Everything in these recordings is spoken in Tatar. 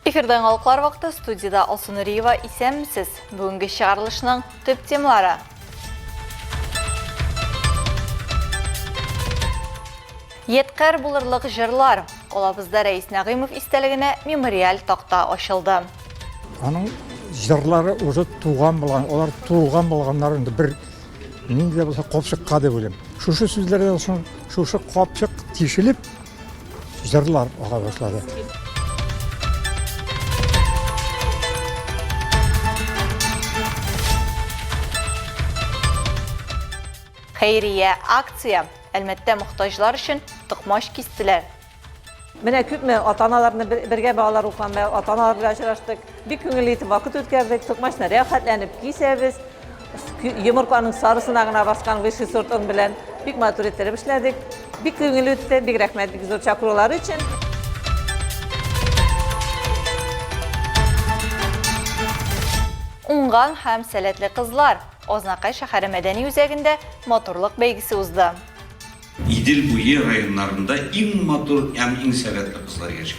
Эфирда яңалыклар вакыты студиядә Алсу Нуриева исәнмесез. Бүгенге чыгарылышның төп темалары. Ядкарь булырлык җырлар. Калабызда Рәис Нәгыймов истәлегенә мемориаль такта ачылды. Аның җырлары уже туган булган, алар тулган булганнар инде бер нинди дә булса капчыкка дип уйлыйм. Шушы сүзләрдән соң шушы капчык тишелеп җырлар ага башлады. Хәйрия акция. Әлмәттә мохтаҗлар өчен токмач кистеләр. Менә күпме ата-аналарны бергә балалар укыган ата-аналар белән очраштык. Бик күңелле итеп вакыт үткәрдек. Токмачны рәхәтләнеп кисәбез. Йомырканың сарысына гына баскан высший сорт он белән бик матур иттереп эшләдек. Бик күңелле үтте. Бик рәхмәт бик зур чакырулар өчен. Уңган һәм сәләтле кызлар. Азнакай шәһәре мәдәни үзәгендә матурлык бәйгесе узды. Идел буе районнарында иң матур һәм иң сәләтле кызлар яши.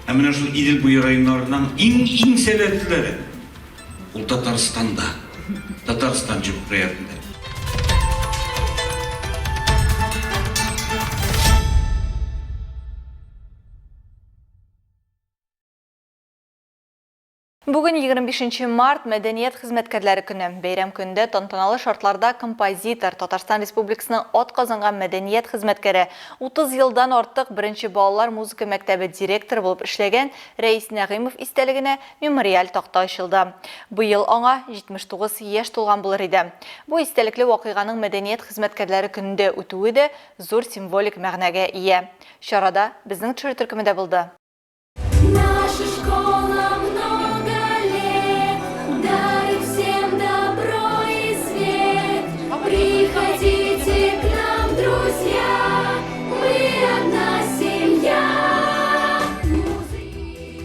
Һәм менә шул Идел буе районнарының иң-иң сәләтлеләре ул Татарстанда, Татарстан җөмһүриятендә. Бүген 25 март мәдәният хезмәткәрләре көне. Бәйрәм көнендә тантаналы шартларда композитор, Татарстан Республикасының атказанган мәдәният хезмәткәре, 30 елдан артык беренче балалар музыка мәктәбе директоры булып эшләгән Рәис Нәгыймов истәлегенә мемориаль такта ачылды. Быел аңа 79 яшь тулган булыр иде. Бу истәлекле вакыйганың мәдәният хезмәткәрләре көнендә үтүе дә зур символик мәгънәгә ия. Чарада безнең төшерү төркеме дә булды. Наша школа много лет дарит всем добро и свет. Приходите к нам, друзья, мы одна семья.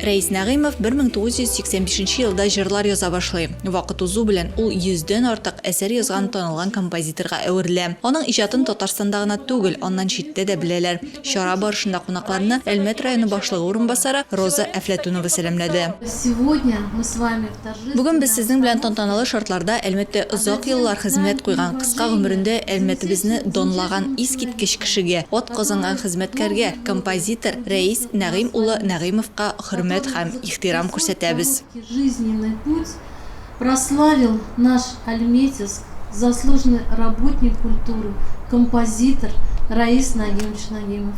Рәис Нәгыймов 1985 елда җырлар яза башлый. Вакыт узу белән ул йөздән артык әсәр язган танылган композиторга әверелә. Аның иҗатын Татарстанда гына түгел, аннан читтә дә беләләр. Чара барышында кунакларны Әлмәт районы башлыгы урынбасары Роза Әфләтунова сәламләде. Бүген без сезнең белән тантаналы шартларда Әлмәттә озак еллар хезмәт куйган, кыска гомерендә Әлмәтебезне данлаган искиткеч кешегә, атказанган хезмәткәргә, композитор Рәис Нәгыйм улы Нәгыймовка хөрмәт һәм ихтирам күрсәтәбез. Прославил наш Альметьевск заслуженный работник культуры, композитор Раис Нагимович Нагимов.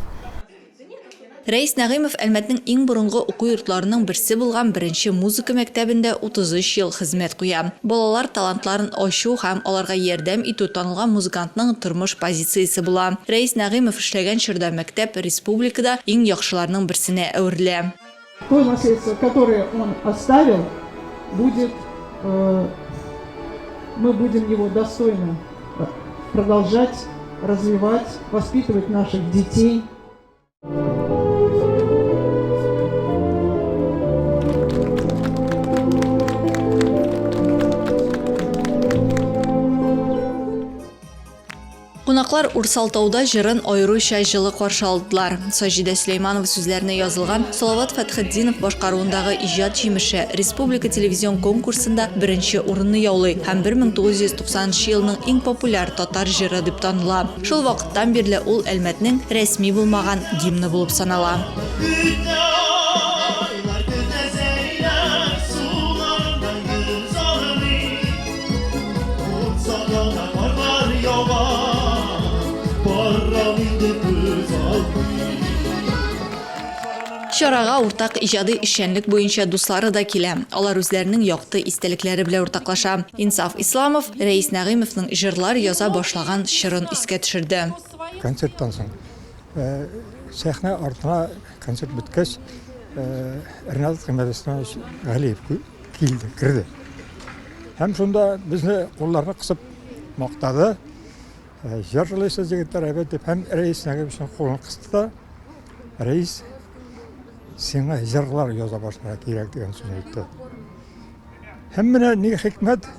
Рәис Нәгыймов Әлмәтнең иң борынгы уку йортларының берсе булган беренче музыка мәктәбендә 33 ел хезмәт куя. Балалар талантларын ачу һәм аларга ярдәм итү танылган музыкантның тормыш позициясе була. Рәис Нәгыймов эшләгән чорда мәктәп республикада иң яхшыларның берсенә әверелә. То наследство, которое он оставил, будет, э, мы будем его достойно э, продолжать, развивать, воспитывать наших детей. Кунаклар Урсалтауда җырын аеруча җылы каршы алдылар. Саҗидә Сөләйманова сүзләренә язылган Салават Фәтхетдинов башкаруындагы иҗат җимеше республика телевизион конкурсында беренче урынны яулый һәм 1990 нчы елның иң популяр татар җыры дип таныла. Шул вакыттан бирле ул Әлмәтнең рәсми булмаган гимны булып санала. Чарага уртак иҗади эшчәнлек буенча дуслары да килә. Алар үзләренең якты истәлекләре белән уртаклаша. Инсаф Исламов Рәис Нәгыймовның җырлар яза башлаган чорын искә төшерде. Концерттан соң сәхнә артына концерт беткәч, Ренат Гыймадисламович Галиев килде, керде. Һәм шунда безне кулларны кысып мактады. Э, җырлыйсыз егетләр, әйбәт дип һәм Рәис Нәгыймовичның кулын кысты да, Рәис, сиңа җырлар яза башларга кирәк дигән сүз әйтте. Һәм менә ни хикмәт,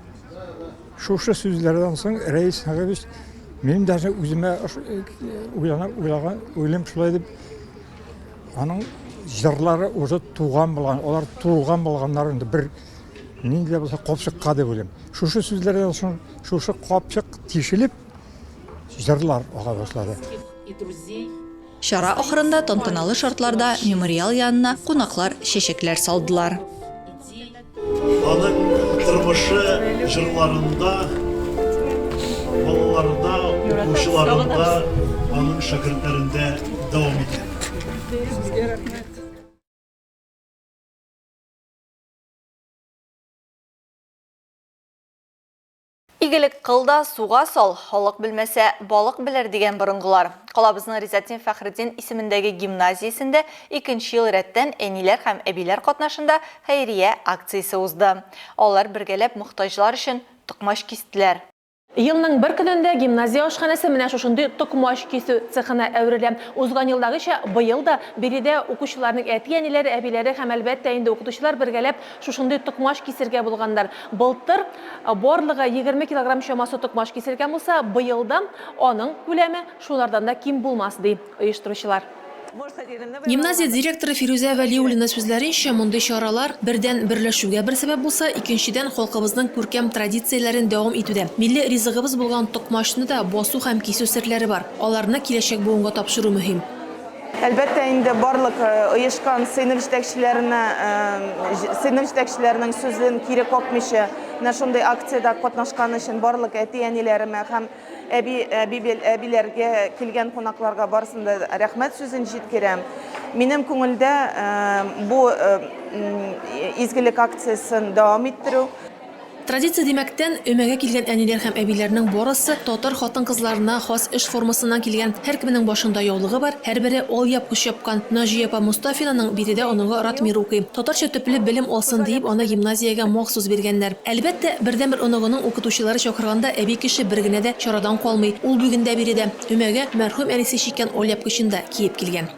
шушы сүзләрдән соң Рәис Нәгыймович минем даже үземә э, уйлана, уйлаган, уйлыйм шулай дип, аның җырлары уже туган булган, алар тулган булганнар инде бер нинди дә булса капчыкка дип уйлыйм. Шушы сүзләрдән соң шушы капчык тишелеп җырлар ага башлады. Чара ахырында тантаналы шартларда мемориал янына кунаклар чәчәкләр салдылар. Аның тормышы җырларында, балаларында, укучыларында, аның шәкертләрендә дәвам итә. Сезгә рәхмәт. Игелек кыл да, суга сал, халык белмәсә, балык белер дигән борынгылар. Калабызның Ризатдин Фәхретдин исемендәге гимназиясендә икенче ел рәттән әниләр һәм әбиләр катнашында хәйрия акциясе узды. Алар бергәләп мохтаҗлар өчен токмач кистеләр. Елның бер көнендә гимназия ашханәсе менә шушындый токмач кисү цехына әверелә. Узган елдагыча, быел да биредә укучыларның әти-әниләре, әбиләре һәм, әлбәттә инде, укытучылар бергәләп шушындый токмач кисергә булганнар. Былтыр барлыгы 20 килограмм чамасы токмач киселгән булса, быел да аның күләме шулардан да ким булмас, ди оештыручылар. Гимназия директоры Фирүзә Вәлиуллина сүзләренчә, мондый чаралар, бердән, берләшүгә бер сәбәп булса, икенчедән, халкыбызның күркәм традицияләрен дәвам итүдә. Милли ризыгыбыз булган токмачны да басу һәм кисү серләре бар. Аларны киләчәк буынга тапшыру мөһим. Әлбәттә инде, барлык оешкан сыйныф җитәкчеләренә, сыйныф җитәкчеләренең сүзен кире какмыйча, менә шундый акциядә катнашкан өчен барлык әти-әниләремә һәм әби, әби, әбиләргә, килгән кунакларга барысын да рәхмәт сүзен җиткерәм. Минем күңелдә бу изгелек акциясен дәвам иттерү. Традиция димәктән, өмәгә килгән әниләр һәм әбиләрнең барысы татар хатын-кызларына хас эш формасыннан килгән, һәркемнең башында яулыгы бар, һәрбере алъяпкыч япкан. Наҗия апа Мостафинаның биредә оныгы Ратмир укый. Татарча төпле белем алсын диеп, аны гимназиягә махсус биргәннәр. Әлбәттә, бердәнбер оныгының укытучылары чакырганда әби кеше бер генә дә чарадан калмый. Ул бүген дә биредә. Өмәгә мәрхүм әнисе чиккән алъяпкычын да киеп килгән.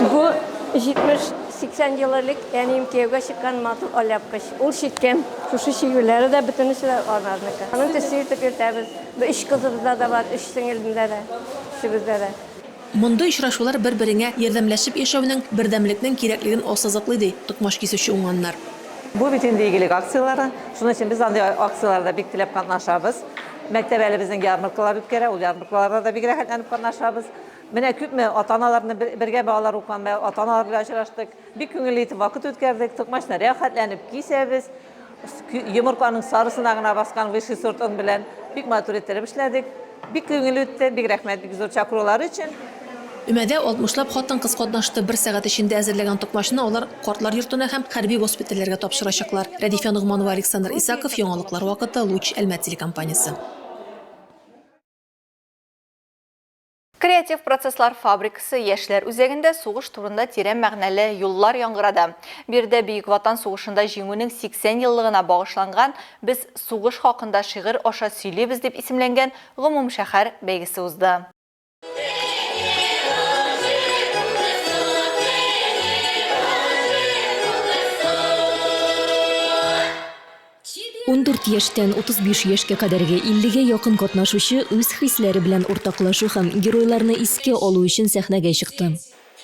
Бу 70-80 ел элек әнием кияүгә чыккан матур алъяпкыч. Ул чиккән. Шушы чигүләре дә, бөтенесе дә аларныкы. Аның төсе итеп йөртәбез. Бу өч кызыбызда да бар, өч сеңелемдә дә, өчебездә дә. Мондый очрашулар бер-береңә ярдәмләшеп яшәүнең, бердәмлекнең кирәклеген ассызыклый, ди токмач кисүче уңганнар. Бу бит инде игелек акцияләре. Шуның өчен без андый акцияләрдә бик теләп катнашабыз. Мәктәп әле безнең ярмаркалар үткәрә, ул ярмаркаларда да бик рәхәтләнеп катнашабыз. Менә күпме ата-аналарны бергә балалар укыган ата-аналар белән очраштык. Бик күңелле итеп вакыт үткәрдек. Токмачны рәхәтләнеп кисәбез. Йомырканың сарысына гына баскан высший сорт он белән бик матур иттереп эшләдек. Бик күңелле үтте. Бик рәхмәт бик зур чакырулары өчен. Өмәдә алтмышлап хатын-кыз катнашты. Бер сәгать эчендә әзерләгән токмачны алар картлар йортына һәм хәрби госпитальләргә тапшырачаклар. Рәдифә Ногманова, Александр Исаков, Яңалыклар вакыты, Луч, Әлмәт телекомпаниясе. Креатив процесслар фабрикасы яшьләр үзәгендә сугыш турында тирән мәгънәле юллар яңгырады. Биредә Бөек Ватан сугышында Җиңүнең 80 еллыгына багышланган Без сугыш хакында шигырь аша сөйлибез дип исемләнгән гомумшәһәр бәйгесе узды. 14 яшьтән 35 яшькә кадәрге 50гә якын катнашучы үз хисләре белән уртаклашу һәм геройларны искә алу өчен сәхнәгә чыкты.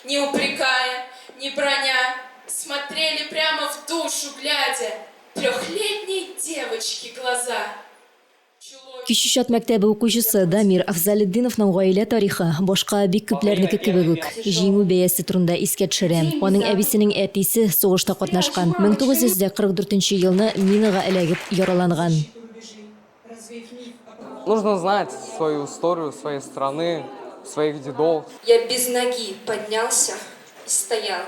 Не упрекая, не браня, смотрели прямо в душу глядя трехлетней девочки глаза. Кече Чат мәктәбе укучысы Дамир Афзалетдиновның гаилә тарихы, башка бик күпләрнеке кебек үк, Җиңү бәясе турында искә төшерә. Аның әбисенең әтисе сугышта катнашкан, 1944 нче елны минага эләгеп яраланган. Нужно знать свою историю, своей страны, своих дедов. Я без ноги поднялся и стоял.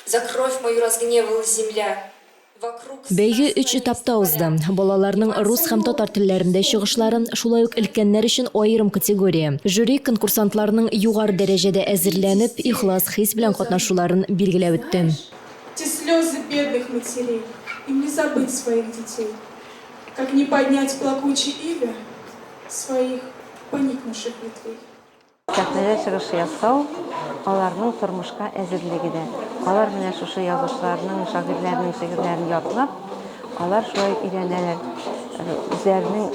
За кровь мою разгневалась земля. Бәйге өч этапта узды. Балаларның рус һәм татар телләрендә чыгышлары, шулай ук өлкәннәр өчен аерым категория. Жюри конкурсантларның югары дәрәҗәдә әзерләнеп, ихлас хис белән катнашуларын билгеләп үтте. Те слезы бедных матерей, им не забыть своих детей, Как не поднять плакучей иве своих поникнувших ветвей. Сәхнәдә чыгыш ясау, аларның тормышка әзерлеге дә. Алар менә шушы язучыларның, шагыйрьләрнең шигырьләрен ятлап, алар шулай ук өйрәнәләр үзләренең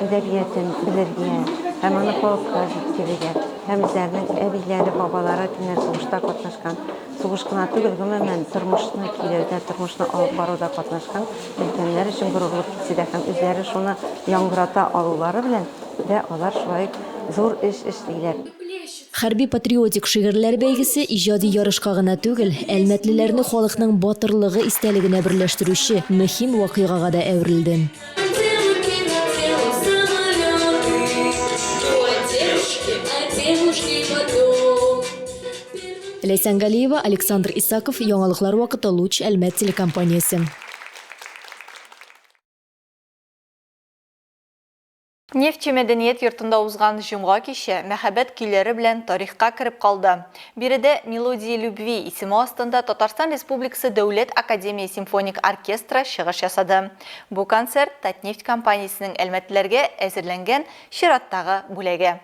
әдәбиятын белергә һәм аны халыкка җиткерергә. Һәм үзләренең әбиләре, бабалары кемнәр сугышта катнашкан, сугыш кына түгел, гомумән, тормышны көйләүдә, тормышны алып баруда катнашкан өлкәннәр өчен горурлык хисе дә һәм үзләре шуны яңгырата алулары белән дә алар шулай ук зур эш эшлиләр. Хәрби-патриотик шигырьләр бәйгесе иҗади ярышка гына түгел, әлмәтлеләрне халыкның батырлыгы истәлегенә берләштерүче мөһим вакыйгага да әверелде. Ләйсән Галиева, Александр Исаков, Яңалыклар вакыты, Луч, Әлмәт телекомпаниясе. Нефтьче мәдәният йортында узган җомга киче мәхәббәт көйләре белән тарихка кереп калды. Биредә Мелодии любви исеме астында Татарстан Республикасы Дәүләт академия симфоник оркестры чыгыш ясады. Бу концерт Татнефть компаниясенең әлмәтлеләргә әзерләнгән чираттагы бүләге.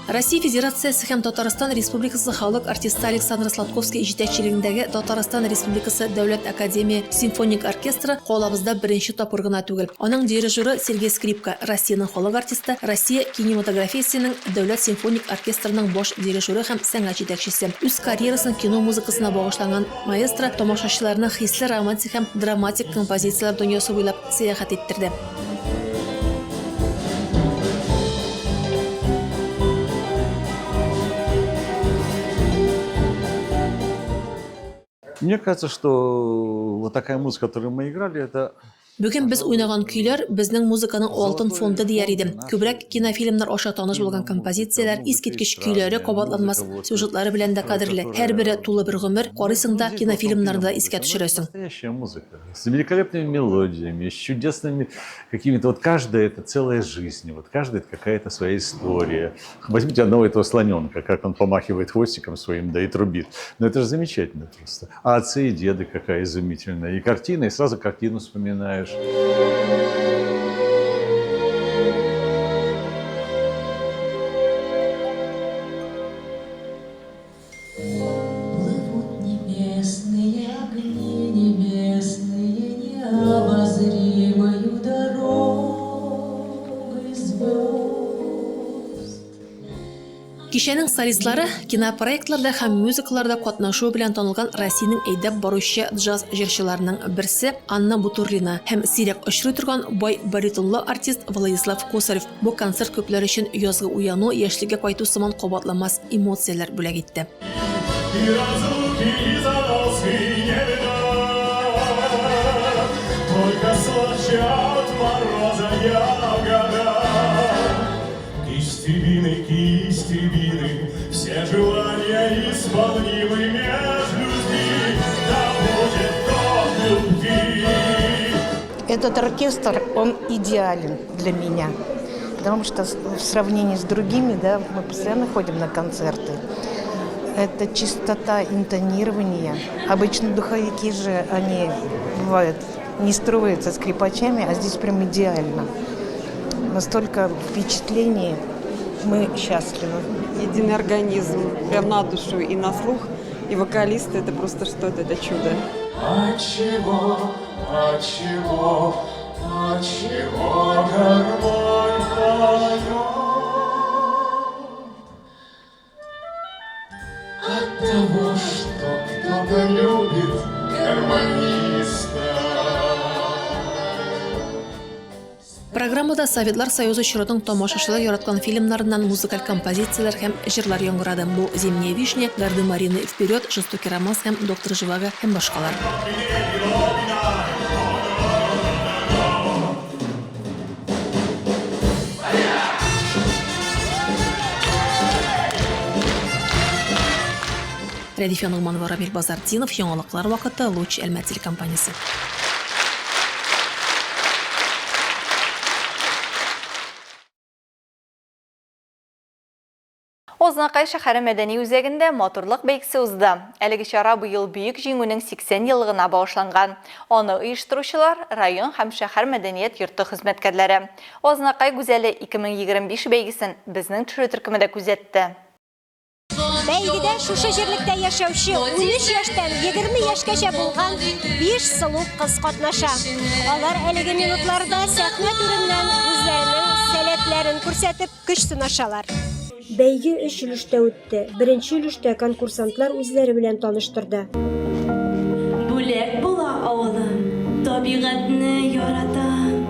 Россия Федерациясе һәм Татарстан Республикасы халык артисты Александр Сладковский җитәкчелегендәге Татарстан Республикасы Дәүләт академия симфоник оркестры калабызда беренче тапкыр гына түгел. Аның дирижеры Сергей Скрипка, Россиянең халык артисты, Россия кинематографиясенең Дәүләт симфоник оркестрының баш дирижеры һәм сәнгать җитәкчесе. Үз карьерасын кино музыкасына багышланган маэстро тамашачыларны хисле романтик һәм драматик композицияләр дөньясы буйлап сәяхәт иттерде. Мне кажется, что вот такая музыка, которую мы играли, это Бүген без уйнаган көйләр, безнең музыканың алтын фонды дияр идем. Күбрәк кинофильмнар аша таныш булган композицияләр, искиткеч көйләре, кабатланмас сюжетлары белән дә кадерле. Һәрбере тулы бер гомер, карыйсың да, кинофильмнарны да искә төшерәсең. Настоящая музыка, с великолепными мелодиями, с чудесными какими-то... Вот каждая это целая жизнь, вот каждая это какая-то своя история. Возьмите одного этого слоненка, как он помахивает хвостиком своим, да и трубит. Но это же замечательно просто. А отцы и деды какая изумительная. И картина, и сразу картину вспоминаешь. Плывут небесные огни, небесные необозримою дорогой звезд. Кичәнең солистлары кинопроектларда һәм мюзиклларда катнашуы белән танылган Россиянең әйдәп баручы джаз җырчыларының берсе Анна Бутурлина һәм сирәк очрый торган бай баритонлы артист Владислав Косарев. Бу концерт күпләр өчен язгы уяну, яшьлеккә кайту сыман кабатланмас эмоцияләр бүләк итте. Этот оркестр, он идеален для меня, потому что в сравнении с другими, да, мы постоянно ходим на концерты. Это чистота интонирования. Обычно духовики же, они бывают, не строятся скрипачами, а здесь прям идеально. Настолько впечатлений, мы счастливы. Единый организм, прям на душу и на слух. И вокалисты это просто что-то, это чудо. Отчего, отчего, отчего гармонь поет? От того, что кто-то любит гармониста. Программада Советлар Союзы чорының тамашачылар яраткан фильмнарыннан музыкаль композицияләр һәм җырлар яңгырады. Бу Зимняя вишня, Гардемарины вперед, Жестокий романс һәм Доктор Живаго һәм башкалар. Рәдифә Ногманова, Рамил Базартдинов, Яңалыклар вакыты, Луч Әлмәт телекомпаниясе. Азнакай шәһәре мәдәни үзәгендә матурлык бәйгесе узды. Әлеге чара быел Бөек Җиңүнең 80 еллыгына багышланган. Аны оештыручылар, район һәм шәһәр мәдәният йорты хезмәткәрләре. Азнакай гүзәле 2025 бәйгесен безнең төшерү төркеме дә күзәтте. Бәйгедә шушы җирлектә яшәүче 13 яшьтән 20 яшькәчә булган 5 сылу кыз катнаша. Алар әлеге минутларда сәхнә түреннән үзләренең сәләтләрен күрсәтеп көч сынашалар. Бәйге өч өлештә үтте. Беренче өлештә конкурсантлар үзләре белән таныштырды. Бүләк була авылым, табигатьне яратам.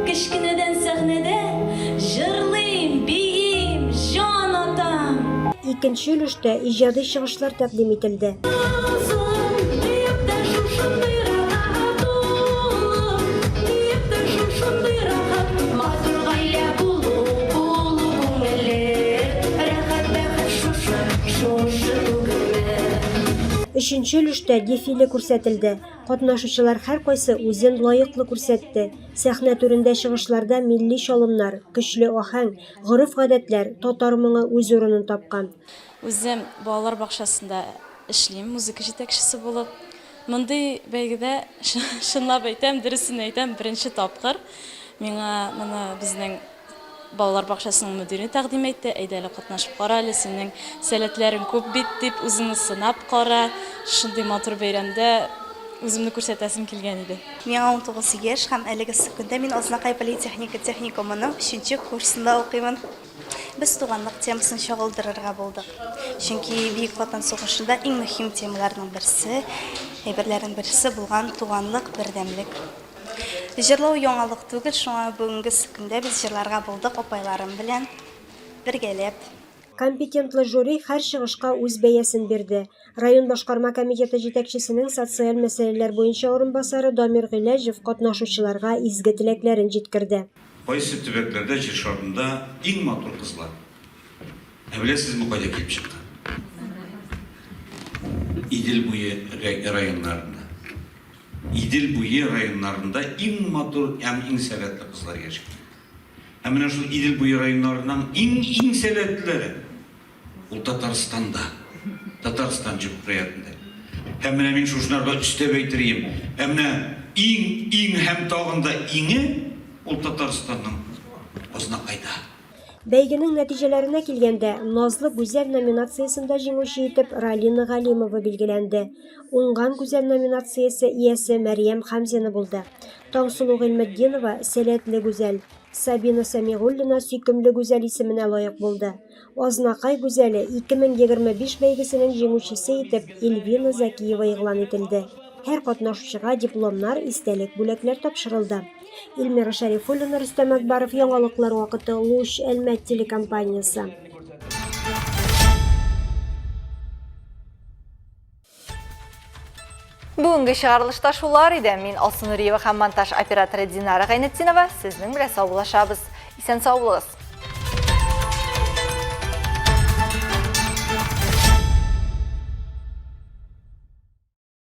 Кечкенәдән сәхнәдә җырлыйм, биим, җан атам. Икенче өлештә иҗади чыгышлар тәкъдим ителде. Өченче өлештә дефиле күрсәтелде. Катнашучылар һәркайсы үзен лаеклы күрсәтте. Сәхнә түрендә чыгышларда милли чалымнар, көчле аһәң, гореф-гадәтләр, татар моңы үз урынын тапкан. Үзем балалар бакчасында эшлим, музыка җитәкчесе булып. Мондый бәйгедә, чынлап әйтәм, дөресен әйтәм, беренче тапкыр миңа моны безнең балалар бакчасының мөдире тәкъдим итте. Әйдә әле катнашып кара әле, синең сәләтләрең күп бит, дип, үзеңне сынап кара. Шундый матур бәйрәмдә үземне күрсәтәсем килгән иде. Миңа 19 яшь һәм әлеге көндә мин Азнакай политехника техникумының өченче курсында укыймын. Без туганлык темасын чагылдырырга булдык. Чөнки Бөек Ватан сугышында иң мөһим темаларның берсе, әйберләрнең берсе булган туганлык, бердәмлек. Җырлау яңалык түгел, шуңа бүгенге көндә без җырларга булдык апайларым белән бергәләп. Компетентлы жюри һәр чыгышка үз бәясен бирде. Район башкарма комитеты җитәкчесенең социаль мәсьәләләр буенча урынбасары Дамир Гыйләҗев катнашучыларга изге теләкләрен җиткерде. Кайсы төбәкләрдә Җир шарында иң матур кызлар? Ә беләсезме кайда килеп чыккан? Идел буе районнарында. Идел буе районнарында иң матур һәм иң сәләтле кызлар яши. Һәм менә шул Идел буе районнарының иң-иң сәләтлеләре Ул Татарстанда. Татарстан җөмһүриятендә. Һәм менә мин шушынарга өстәп әйтер ием. Ә менә иң, иң һәм тагын да иңе ул Татарстанның Азнакайда. Бәйгенең нәтиҗәләренә килгәндә, Назлы гүзәл номинациясендә җиңүче итеп Ралина Галимова билгеләнде. Уңган гүзәл номинациясе иясе Мәрьям Хәмзина булды. Таңсылу Гыйльметдинова, Сәләтле гүзәл, Сабина Сәмигуллина Сөйкемле гүзәл исеменә лаек булды. Азнакай гүзәле 2025 бәйгесенең җиңүчесе итеп Эльвина Зәкиева игълан ителде. Һәр катнашучыга дипломнар, истәлек бүләкләр тапшырылды. Эльмира Шәрифуллина, Рөстәм Әкбаров, Яңалыклар вакыты, Луч, Әлмәт телекомпаниясе. Бүгенге чыгарылышта шулар иде. Мин Алсу Нуриева һәм монтаж операторы Динара Гайнетдинова сезнең белән саубуллашабыз. Исән сау булыгыз.